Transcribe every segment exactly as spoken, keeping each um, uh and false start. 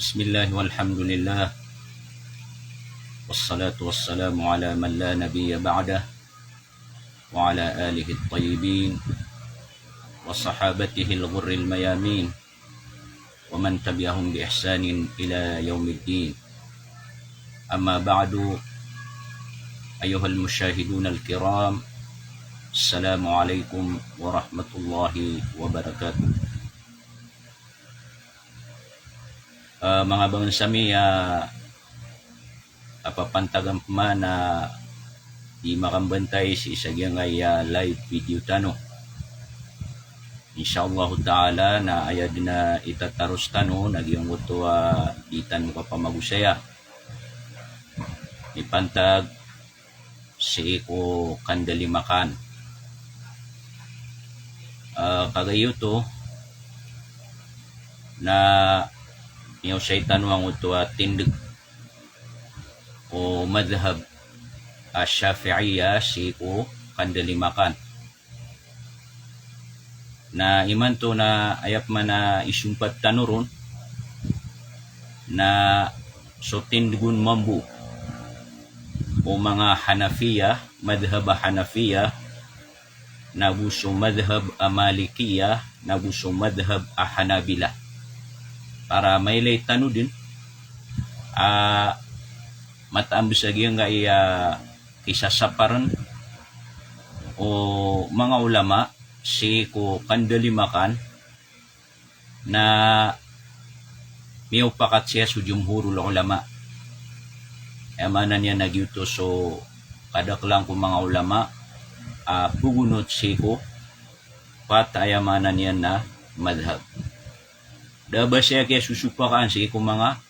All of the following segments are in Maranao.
Bismillah, walhamdulillah, wassalatu wassalamu ala man la nabiyya ba'dah, wa ala alihi at-tayyibin wa sahabatihi al-ghurril mayamin wa man tabi'ahum bi ihsanin ila yaumiddin. Amma ba'du, ayyuhal mushahidun al-kiram, assalamu alaikum warahmatullahi wabarakatuh. Ah, manga bangensa mi, ah, a papantagan pman a di makambantay sii sa giyangkaya live video tano. Insha Allahu Ta'ala na aya den a itataros tano na giyangkoto a di tano kapamagosaya. Mipantag sii ko kandalimakan. Ah, kagiya oto na miyaosay tano angkoto a tindeg o madhab a Shafi'iyah sii ko kandalimakan. Na imanto na aya pman a isompat tano ron na so tindeg on mambo o manga Hanafiya, madhab a Hanafiya, nago so madhab a Malikiya, nago so madhab a Hanabila. Para mailay tano den a mataan bo sa giyangkaya kisasaparen o manga ulama sii ko kandalimakan na miyaopakat siya so jumhurul ulama. Aya maana niyan na giyoto so kadaklan ko manga ulama a pogonot sii ko pat, aya maana niyan na madhab. Da ba siya kiyasosopakaan sii ko manga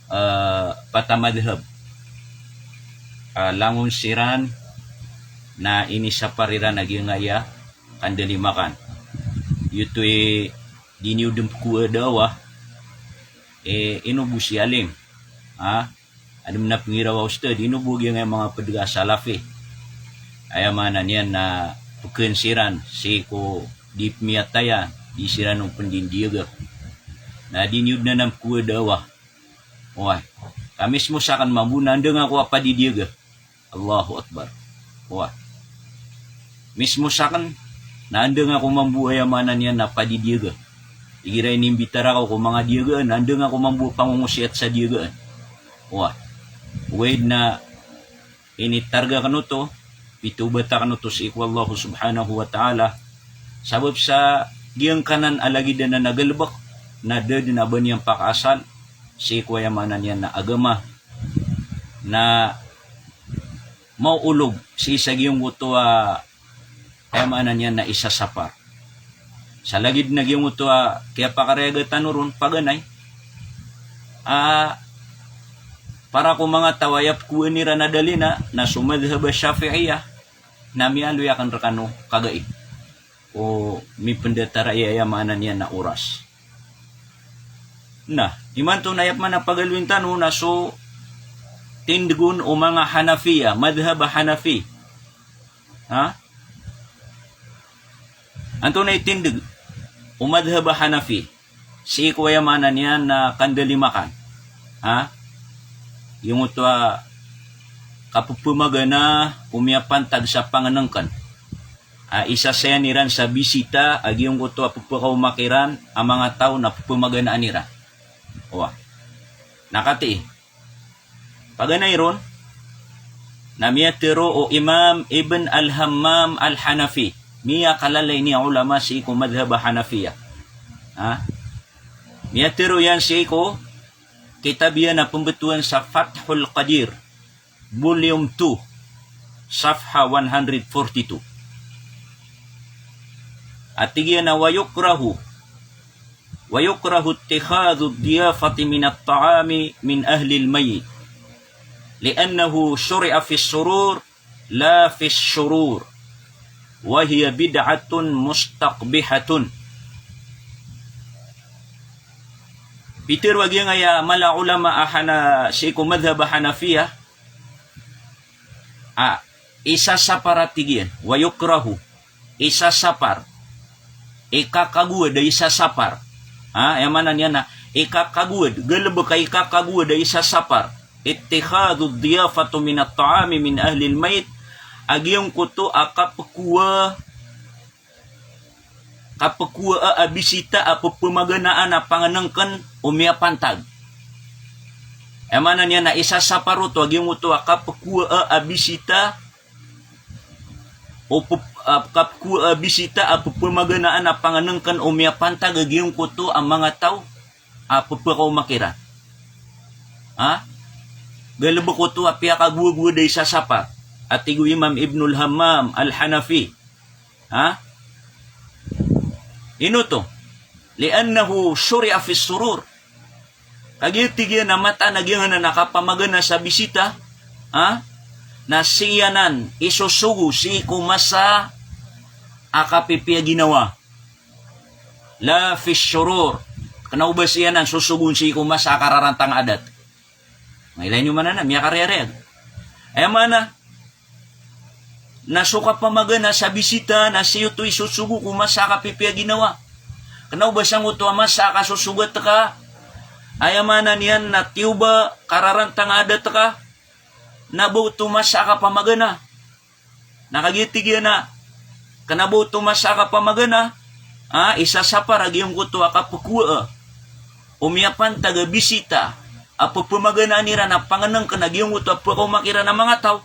ah, pat a madhab. Ah, langon siran na inisapar iran a giyangkaya kandalimakan. Giyoto i di niyo den pkowaa a da'wah, eh, ino bo si alim. Ha? Alim na pengiraw a ustad, ino bo giyangkaya manga ped a Salafi. Aya maana niyan na peken siran sii ko di pemiyataya, di siran on pendindiyaga. Na di niyo den anan pkowaa a da'wah. Oway. Ka mismo saken mambo na anda ngka ako a padidiyaga. Allahu Akbar. Oway. Mismo saken na anda ngka ako mambo, aya maana niyan na padidiyaga. Igira inimbitar ako ko manga diyagaan, na anda ngka ako mambo a pangongosiyat sa diyagaan. Oway. Oway na initarga kano to, pitawbat kano to sii ko Allah subhanahu wa ta'ala. Sabap sa giyangkanan a lagid anan a galebek na da den a ba niyan pakaasal sii ko aya maana niyan na agama, na maolog sii sa giyangkoto a aya maana niyan na isasapar. Sa lagid na giyangkoto a kiyapakarayaga tano ron paganay a para ko manga taw a aya pkowaan iran a dalil na so madhab a Shafi'iyah, na miyaaloy aken rekano kagai ko mipendatar a aya maana niyan na oras. Na imanto na aya pman a pagaloyin tano na so tindeg on o manga Hanafiya, madhab a Hanafi. Ha? Antonaa i tindeg o madhab a Hanafi sii ko aya maana niyan na kandalimakan? Ha? Giyangkoto a kapepemagana ko miyapantag sa pangenengken a isasayan iran sa bisita a giyangkoto a pepekaoma kiran a manga taw na pepemaganaan iran. Oway. Na katii, paganay ron na miyatero o Imam Ibn Al-Hammam Al-Hanafi, miyakalalay niyan a ulama sii ko madhab a Hanafiya. Ha? Miyatero iyan sii ko kitab iyan a pembetowan sa Fathul Qadir, volume two. safha one hundred forty-two. A tig iyan a, "Wa yukrahu, wa yukrahu ittikhadhu ad-diyafati min at-ta'ami min ahli al-mayyit, li'annahu shuri'a fi as-surur, la fi ash-shurur, wa hiya bid'atun mustaqbihatun." Pitharo a giyangkaya mala a ulama a Hana-, sii ko madhhab a Hanafiya, a, isasapar a tig iyan, wa yukrahu, isasapar. Ikakagowad a isasapar. Ha, aya maana niyan na, ikakagowad, galbk a ikakagowad a isasapar. Ittikhadhu ad-diyafati min at-ta'ami min ahli al-mayyit, a giyangkoto a kapkhowa, kapkhowa a bisita a ppmaganaan a pangnngkn o miyapantag. Aya maana niyan na isasapar oto a giyangkoto a kapkhowa a bisita o p-, a, kapkhowa a bisita a ppmaganaan a pangnngkn o miyapantag a giyangkoto a manga taw a pphakaoma kiran. Ha? Galbk oto a piyakagowagowad a isasapar. A tig o Imam Ibnul Hammam Al-Hanafi. Ha? Ino oto? Li'annahu shuri'a fi as-surur. Kagiya tig iyan a mataan a giyanan a kapamagana sa bisita, ha? Na sii anan isosogo sii ko masa a kapipiya ginawa. La fi ash-shurur. Kna o ba sii anan sosogon sii ko masa a kararantang a adat. Mailay niyo man anan, miyakariyariyag. Aya maana, na so kapamagana sa bisita, na sii oto isosogo ko masa a kapipiya ginawa. Kna o ba sangkoto a masa a kasosogat ka, aya maana niyan na tiyoba kararantang a adat ka, na ba oto masa a kapamagana. Na kagiya tig iyan a, kna ba oto masa a kapamagana, a, isasapar a giyangkoto a kapkhowa a o miyapantag a bisita a ppmaganaan iran a pangnngkn a giyangkoto a pphakaoma kiran a manga taw.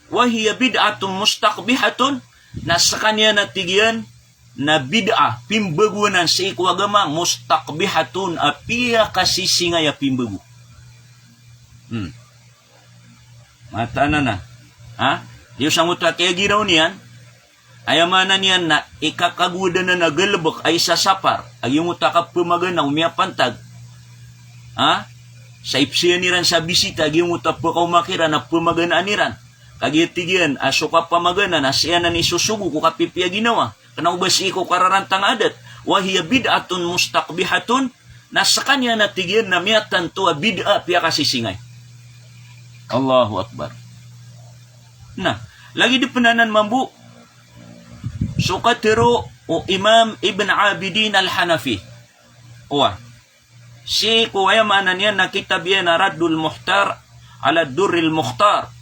Wa hiya bid'atun mustaqbihatun, na skaniyan a tig iyan na bid'ah, pimbago anan sii ko agama, mustaqbihatun, a piyakasisingay a pimbago. Hmm. Mataan anan. Ha? Iyo sangkoto a kiyagiraw niyan, aya maana niyan na ikakagowad anan a galbk a isasapar a giyangkoto a kapmagana o miyapantag. Ha? Sa ipsiyan iran sa bisita a giyangkoto a pphakaoma kiran a pphamaganaan iran. Kagiya tig iyan a so kapamagana na sii anan isosogo ko kapipiya ginawa. Kna o ba sii ko kararantang a adat. Wa hiya bid'atun mustaqbihatun, na skaniyan a tig iyan na miyatanto a bid'ah a piyakasisingay. Allahu Akbar. Na, lagid pn anan mambo so katharo o Imam Ibn Abidin Al-Hanafi. Oway. Sii ko aya maana niyan na kitab iyan a Raddul Muhtar ala Durril Mukhtar,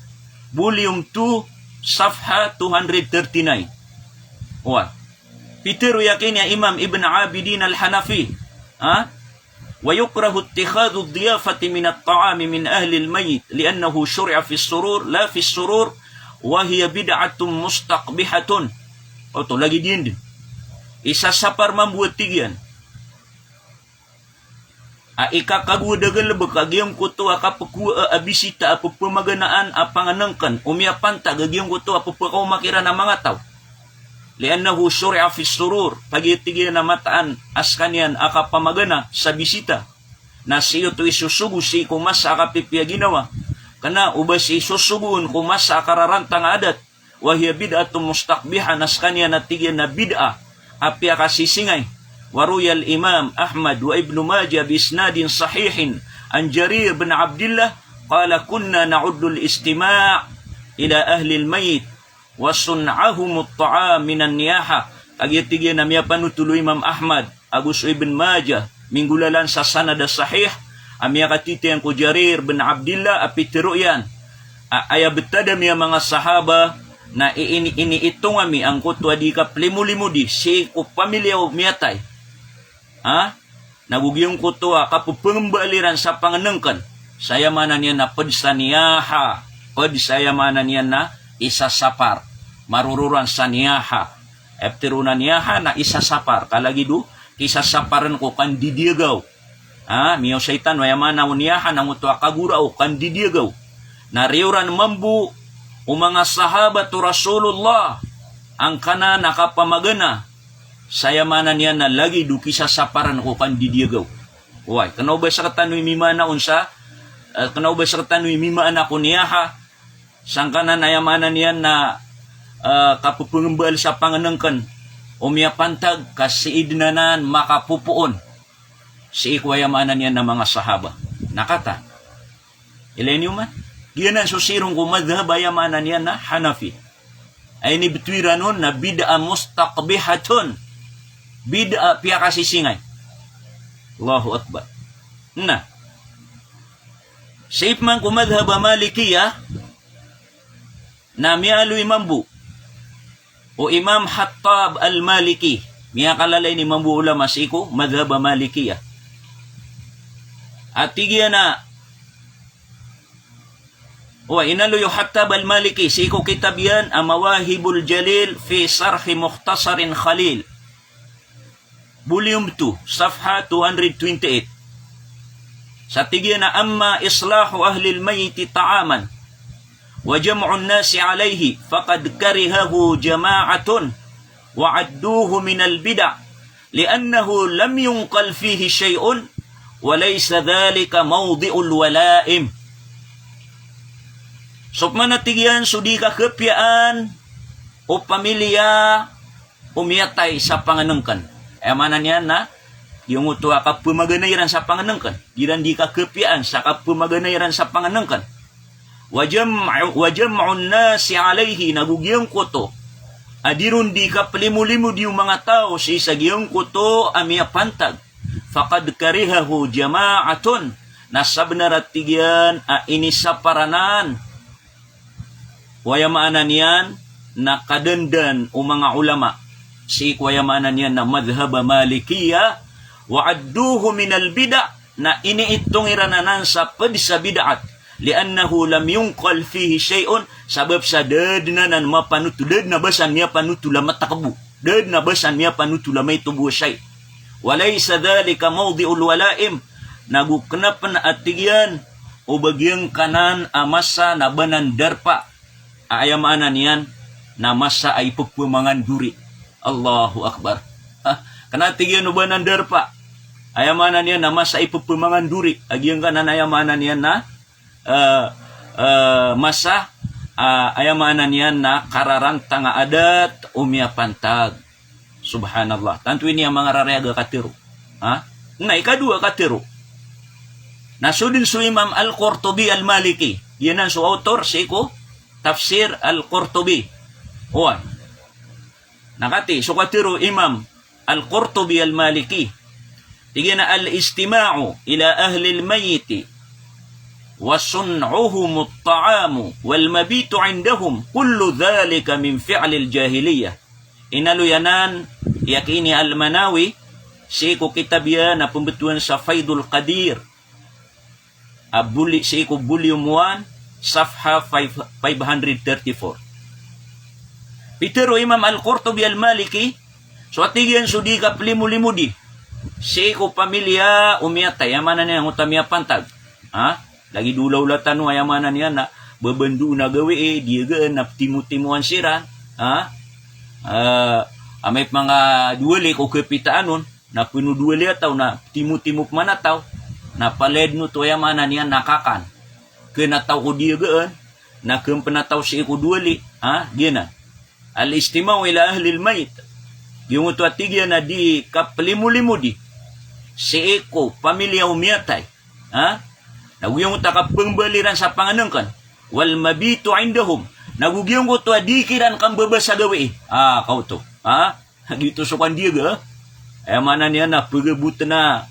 volume two, safha two hundred thirty-nine. Oway. Pitharo iyan a Imam Ibn Abidin Al-Hanafi, ha? "Wa yukrahu ittikhadhu ad-diyafati min at-ta'ami min ahli al-mayyit, li'annahu shuri'a fi as-surur, la fi ash-shurur, wa hiya bid'atun mustaqbihatun." Oto, lagid iyan dn. Isasapar mambo a tig iyan a ikakagowad a galbk a giyangkoto a kapkhowa a bisita a ppmaganaan a pangnngkn o miyapantag a giyangkoto a pphakaoma kiran a manga taw. Li'annahu shuri'a fi ash-shurur, kagiya tig iyan a mataan a skaniyan a kapamagana sa bisita na sii oto isosogo sii ko masa a kapipiya ginawa. Kna o ba sii sosogoon ko masa a kararantang a adat. Wa hiya bid'atun mustaqbihah, na skaniyan a tig iyan na bid'ah a piyakasisingay. Wa ruwiya al-Imam Ahmad wa Ibnu Majah bi isnadin sahihin an Jarir bin Abdillah, qala, "Kunna na'uddu al-istima' ila ahli al-mayyit wa sun'ahum at-ta'am min an-niyaha." Kagiya tig iyan a miyapanothol o Imam Ahmad ago so Ibn Majah, minggolalan sa sanad a sahih, a miyakatitiyang ko Jarir bin Abdillah a pitharo iyan a aya btad ami a manga sahaba na iini, iniitong ami angkoto a di kaplimolimodi sii ko pamilya o miyatay. Ha? Na go giyangkoto a kapphangmbal iran sa pangnngkn. Sa aya maana niyan na pd sa niyaha. Pd sa aya maana niyan na isasapar. Maroroan sa niyaha. Aya ptharoon a niyaha na isasapar. Ka lagid o kisasaparn ko kandidiyagaw. Ha, miyaosay tano, aya maana o niyaha na angkoto a kagora o kandidiyagaw. Na riyoran mambo o manga sahabat o Rasulullah, angkanan a kapamagana sa aya maana niyan na lagid o kisasaparan ko kandidiyagaw. Oway, kna o ba sktano i mimaana on sa, eh, kna o ba sktano i mimaana ko niyaha, sangkanan aya maana niyan na, eh, kapphangmbal sa pangnngkn o miyapantag ka sii dn anan makapopoon sii ko aya maana niyan na manga sahaba. Na katii. Ilay niyo man. Giyanan so sirong ko madhhab aya maana niyan na Hanafi. Ay ni btwiran on na bid'ah mustaqbihatun. Bid'ah piyakasisingay. Allahu Akbar. Na. Sii pman ko madhhab a Malikiyah, na miyaaloy mambo o Imam Hattab Al-Maliki. Miyakalalayon i mambo o ulama sii ko madhhab a Malikiyah. A tig iyan a, o, inaloy o Hattab Al-Maliki sii ko kitab iyan a Mawahibul Jalil fi Sharhi Mukhtasarin Khalil. Volume two, safha two hundred twenty-eight. Sa tig iyan a, "Amma islahu ahlil mayyiti ta'aman wa jam'un nasi alayhi faqad karihahu jama'atun wa adduhu minal bid'ah li'annahu lam yunqal fihi shay'un wa laysa dhalika mawdi'ul wala'im." So pman a tig iyan so di kakapiyaan o pamilya o miyatay sa pangnngkn. Aya maana niyan na, giyangkoto a kapphamaganay ran sa pangnngkn. Di ran di kakapiyaan sa kapphamaganay ran sa pangnngkn. Wa jam'u, wa jam'un nasi alayhi, nago giyangkoto a di ron di kaplimolimodi o manga taw sii sa giyangkoto a miyapantag. Faqad karihahu jama'atun. Na sabnar a tig iyan a inisapar anan o aya maana niyan na kadandan o manga ulama sii ko aya maana niyan na madhhab a Malikiyah, wa adduhu minal bid'ah, na iniitong iran anan sa pd sa bid'ah, li'annahu lam yunqal fihi shay'un, sabap sa da dn anan mapanothol, da dn a ba san miyapanothol a matakbo, da dn a ba san miyapanothol a maito bo a shay'. Wa laysa dhalika mawdi'ul wala'im, nago kna pn a tig iyan o ba giyangkanan a masa na ba nan darpa a aya maana niyan na masa a ipphmangandori. Allahu Akbar. Ha? Kna tig iyan o ba nan darpa a aya maana niyan na masa a ipphmangandori. A giyangkanan a aya maana niyan na, eh, eh, masa a aya maana niyan na kararantang a adat o miyapantag. Subhanallah. Tanto ini a manga rarayag a katharo. Ha? Na ikadowa a katharo na so dn so Imam Al-Qurtubi Al-Maliki. Giyanan so author sii ko Tafsir Al-Qurtubi. Oway. Na katii, so katharo o Imam Al-Qurtubi Al-Maliki. Tig iyan a, "Al-istima'u ila ahlil mayyiti wa sun'uhumut ta'amu wal mabitu indahum, kullu dhalika min fi'lil jahiliyyah." Inaloy anan i Yaqini Al-Manawi sii ko kitab iyan a pmbtowan sa Faidul Qadir. A boli-, sii ko volume one, safha five, five hundred thirty-four. Pitharo o Imam Al-Qurtubi Al-Maliki, so a tig iyan so di kaplimolimodi sii ko pamilya o miyatay, aya maana niyan angkoto a miyapantag. Ha? Lagid o olaola tano, aya maana niyan na ba bandoon a gawii, diyagaan na ptimotimoan siran. Ha? Eh, amay pmanga dowali ko kapitaan on, na pn o dowali a taw na ptimotimo pman a taw, na palaya dn oto, aya maana niyan na kakan. Kna taw ko diyagaan, na kn pn a taw sii ko dowali. Ha? Giyanan. Al-istima'u ila ahlil mayyit. Giyangkoto a tig iyan a di kaplimolimodi sii ko pamilya o miyatay. Ha? Nago giyangkoto a kapmbaloy iran sa pangnngkn. Wal mabitu indahum. Nago giyangkoto a di kiran kambabasa gawii. Ah, kaoto. Ha? Giyoto so kandiyaga. Aya maana niyan na pgabotn a,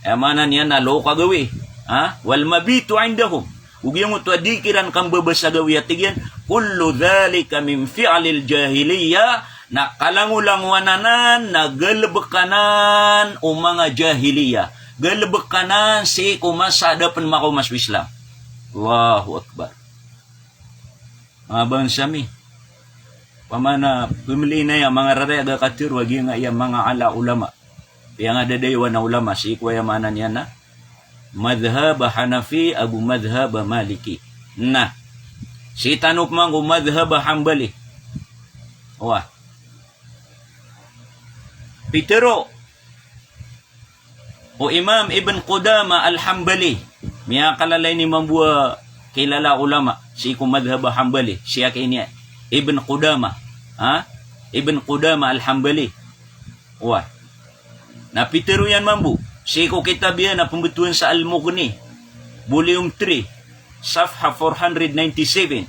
aya maana niyan na loka gawii. Ha? Wal mabitu indahum. Go giyangkoto a di kiran kambabasa gawii a tig iyan, kullu dhalika min fi'lil jahiliyyah, na kalangolangowan anan na galbk anan o manga jahiliyyah. Galbk anan sii ko masa a da pn makaoma so Islam. Allahu Akbar. Manga bangsa mi. Opama na pmiliin aya manga rarayag a katharo a giyangkaya manga ala ulama. Piyangadayowan a ulama sii ko aya maana niyan na madhhab a Hanafi ago madhhab a Maliki. Na. Sii tano pman ko madhhab a Hanbali. Oway. Pitharo o Imam Ibn Qudamah Al-Hanbali. Miyakalalayon iyan mambo a kilala a ulama sii ko madhhab a Hanbali. Sii ki ini Ibn Qudamah. Ha? Ibn Qudamah Al-Hanbali. Oway. Na pitharo iyan mambo sii ko kitab iyan a pmbtowan sa Al-Mughni, volume three, safha four hundred ninety-seven.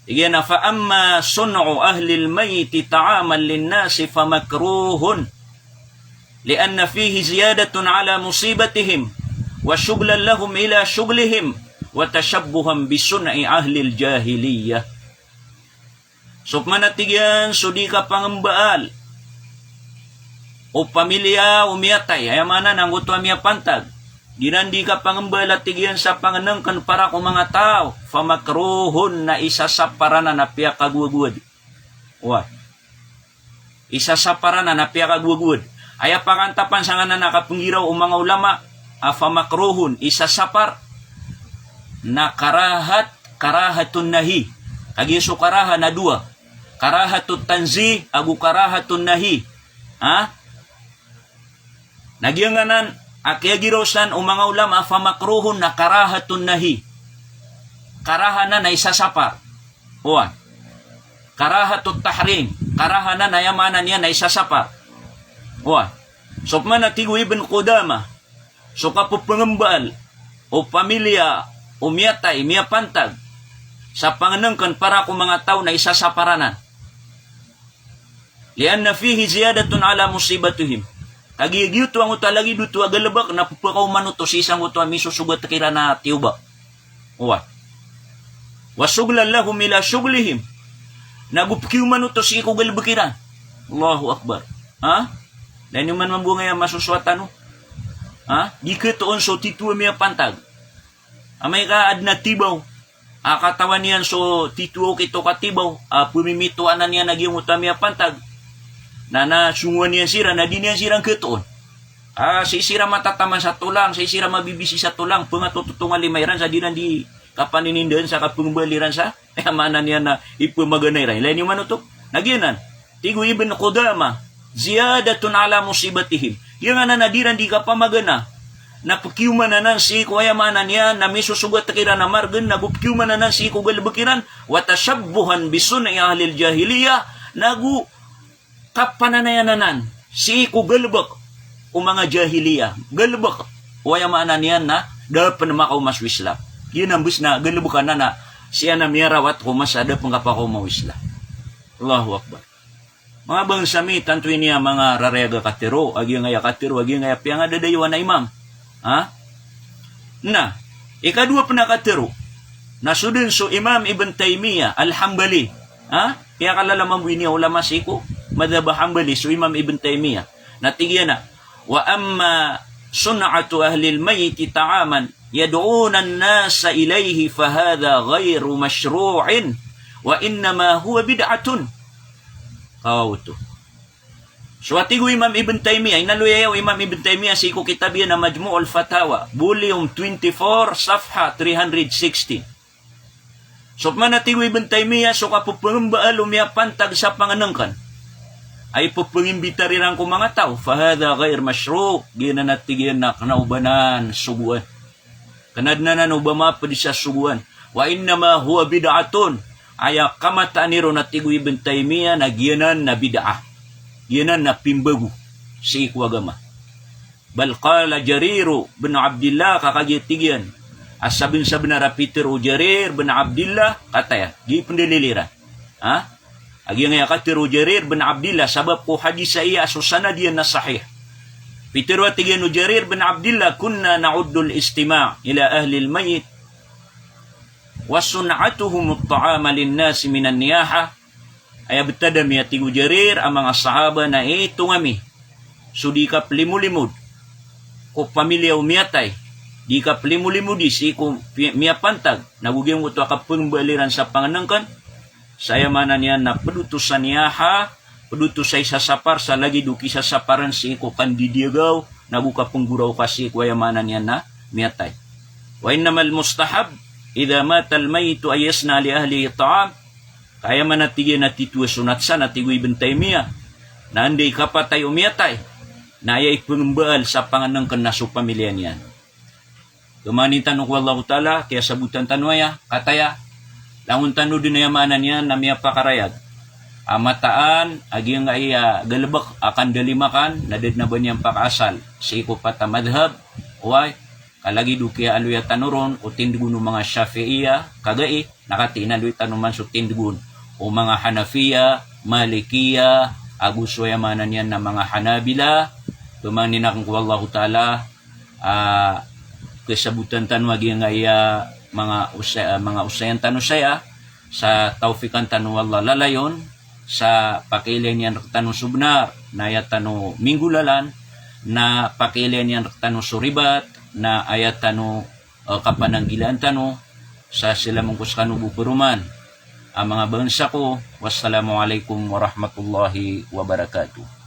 Tig iyan a, "Fa amma sun'u ahlil mayyiti ta'aman linnasi famakruhun, li'anna fihi ziyadatun ala musibatihim, wa shughlan lahum ila shughlihim, wa tashabbuhan bi sun'i ahlil jahiliyyah." So pman a tig iyan so dii kapangmbaal o pamilya o miyatay, aya maana na angkoto a miyapantag. Giyanan dii kapangmbaal a tig iyan sa pangnngkn para ko manga taw, famakruhun, na isasapar anan a piyakagowagowad. Oway. Isasapar anan a piyakagowagowad. Aya pakantapan sangkanan a kapnggiraw o manga ulama a famakruhun, isasapar, na karahat, karahatun nahi. Kagiya so karaha na dowa. Karahatut tanzih, ago karahatun nahi. Ha? Na giyanan a kiyagiraw san o manga ulama a famakruhun na karahatun nahi. Karaha anan a isasapar. Oway. Karahatut tahrim. Karaha anan a aya maana niyan na isasapar. Oway. So pman a tig o Ibn Qudamah, so kapphangmbaal o pamilya o miyatay, miyapantag, sa pangnngkn para ko manga taw na isasapar anan. Li'anna fihi ziyadatun ala musibatihim. Kagiya giyoto angkoto a lagid oto a galbk na pphakaoma oto sii sangkoto a misosogat kiran a tiyoba. Oway. Wa shughlan lahum ila shughlihim. Na go pkioma oto sii ko galbk iran. Allahu Akbar. Ha? Lagid iyan mambo ngaya masosoat tano. Ha? Di khatoon so titho a miyapantag. Amay ka adn a tibaw a katawan iyan so titho a okit o katibaw a pmimitoanan iyan a giyangkoto a miyapantag, na, na songowan iyan siran, na di niyan siran khatoon. A, sii siran matataman sa tolang, sii siran mabibisi sa tolang, pngatototongal i mairan sa di iran di kapaninindaan sa kapngbal iran sa, aya maana niyan na ipmagana iran. Lagid iyan mambo oto. Na giyanan, tig o Ibn Qudamah, ziyadatun ala musibatihim. Giyanan a di iran di kapamagana na pkioma anan sii ko, aya maana niyan na misosogat kiran a margn, na go pkioma anan sii ko galbk iran, wa tashabbuhan bi sun'i ahlil jahiliyyah, na go kapananayan anan sii ko galbk o manga jahiliyyah. Galbk o, aya maana niyan na da pn makaoma so Islam. Giyanan bs na galbk anan a sii anan miyarawat ko masa a da pn kapakaoma o Islam. Allahu Akbar. Manga bangsa mi, tanto ini a manga rarayag a katharo a giyangkaya katharo a giyangkaya piyangadadayawan a imam. Ha? Na ikadowa pn a katharo na so dn so Imam Ibn Taymiyyah Al-Hanbali. Ha? Piyakalala mambo ini a ulama sii ko madhhab a Hanbali, so Imam Ibn Taymiyyah. Na tig iyan a, "Wa amma sun'atu ahlil mayyiti ta'aman yad'unan nasa ilayhi fahadha ghayru mashru'in, wa innama huwa bid'atun." Kaoto. So a tig o Imam Ibn Taymiyyah, inaloy aya o Imam Ibn Taymiyyah sii ko kitab iyan a Majmu'ul Fatawa, volume twenty-four, safha three hundred sixteen. So pman a tig o Ibn Taymiyyah, so kapphangmbaal o miyapantag sa pangnngkn a ipphangimbitar iran ko manga taw, fahadha ghayr mashru', giyanan a tig iyan na kna o ba nan sogoan. Kna dn anan o ba mapd sa sogoan. Wa innama huwa bid'atun. Aya kamataan iron a tig o Ibn Taymiyyah na giyanan na bid'ah. Giyanan na pimbago sii ko agama. Bal qala Jarir bin Abdillah, ka kagiya tig iyan a sabnsabnar a pitharo o Jarir bin Abdillah, kataya, giya i pndalil iran. Ha? A giyangkaya katharo o Jarir bin Abdillah, sabap ko hadis aya a so sanad iyan na sahih. Pitharo a tig iyan o Jarir bin Abdillah, "Kunna na'uddul istima' ila ahlil mayyit wa sun'atuhumut ta'ama linnasi minan niyaha." Aya btad ami, a tig o Jarir, a manga sahaba na itonga mi so dii kaplimolimod ko pamilya o miyatay, dii kaplimolimodi sii ko pi-, miyapantag, na go giyangkoto a kapphangmbaal iran sa pangnngkn, sa aya maana niyan na pd oto sa niyaha, pd oto sa isasapar sa lagid o kisasaparn sii ko kandidiyagaw, na go kapnggoraoka sii ko aya maana niyan na miyatay. Wa innamal mustahab Idha matal mayyitu an yasna'a li ahlihi ta'am. Ka aya man a tig iyan a titho a sonat san a tig o Ibn Taymiyyah, na anda i kapatay o miyatay, na aya ipnmbaal sa pangnngkn na so pamilya niyan. Tomanin tano ko Allahu Ta'ala, kiyasabotan tano aya, kataya, langon tano dn aya maana niyan na miyapakarayag a mataan a giyangkaya galbk a kandalimakan, na da dn a ba niyan pakaasal sii ko pat a madhhab, oway, ka lagid o kiyaaloya tano ron ko tindg o manga Shafi'iyyah, kagai, na katii na aloy tano man so tindg o manga Hanafiyyah, Malikiyyah, ago so aya maana niyan na manga Hanabilah. Tomanin akn ko Allahu Ta'ala, ah, kiyasabotan tano a giyangkaya manga osa-, ah, manga osayan tano saya, sa tawfiqan tano o Allah lalayon, sa pakiilay niyan rktano so bnar, na aya tano minggolalan, na pakiilay niyan rktano so ribat, na aya tano, eh, kapananggilaan tano, sa sii lamang ko skano bo paroman a manga bangsa ko. Wassalamu alaikum warahmatullahi wabarakatuh.